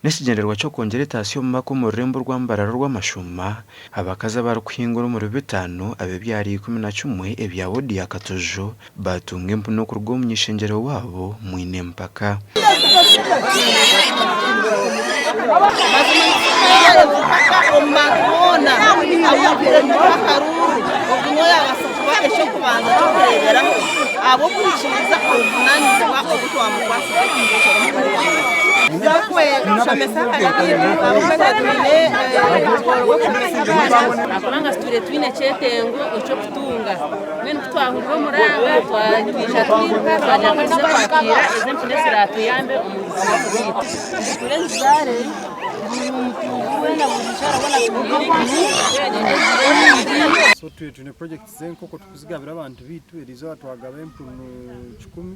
N'ekigyendererwa ky'okwongyera etaasya omu maka omu rurembo rwa Mbarara orw'amashuma, abakazi abarikuhingura omuri bitaano ab'ebyaro 11 ebya woodi ya Katojo baatunga empunu okuruga omu ny'eishengyero waabo Mwine Mpaka. Ahabw'okuba tutwire twine ekyetengo eky'okutunga mbwenu ku twahurira omuranga twija twiruka twagira ngu tuze kwakiira ezi empunu eziratuyambe omu buzima bwaitu. So twine projects z'enkoko tukuzigabira abantu baitu erizooba twagaba empunu kikumi.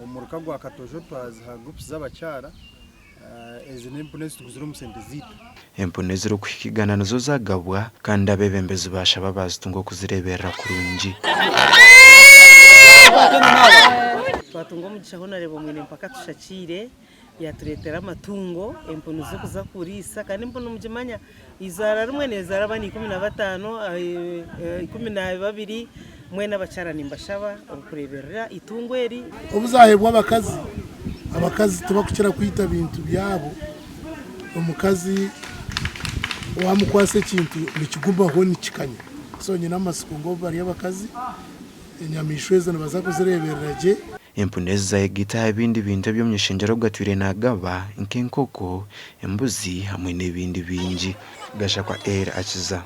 Omu muruka gwa Katojo twaziha groups z'abakyara, ezi n'empunu ezi tuguzire omu sente zaitu. Empunu ezirikuhika igana nizo zagabwa kandi abeebembezi baashaba abaazitunga okuzireeberera kurungi. Twatunga omugisha Honarebo Mwine Mpaka atushakiire yatureetera amatungo, empunu z'okuza kuriisa kandi empunu mugimanya eizaara rimwe neezaara abaana 15, 12 Mbwenu abakyara nimbashaba okureeberera eitungo eri. Obu zaaheebwa abakazi, abakazi tibakukira kwita bintu byabo. Omukazi waamukwatsa ekintu nikigumaho nikikanya. So nyine amatsiko ngu obu bari abakazi, enyamaishwa ezo nibaza kuzireeberera gye. Empunu ezi zaayegaita aha bindi bintu ebi omuny'ishengyero ogu atwire naagaba nk'enkoko, embuzi hamwe n'ebindi bingi. Gashakwa El Akiza.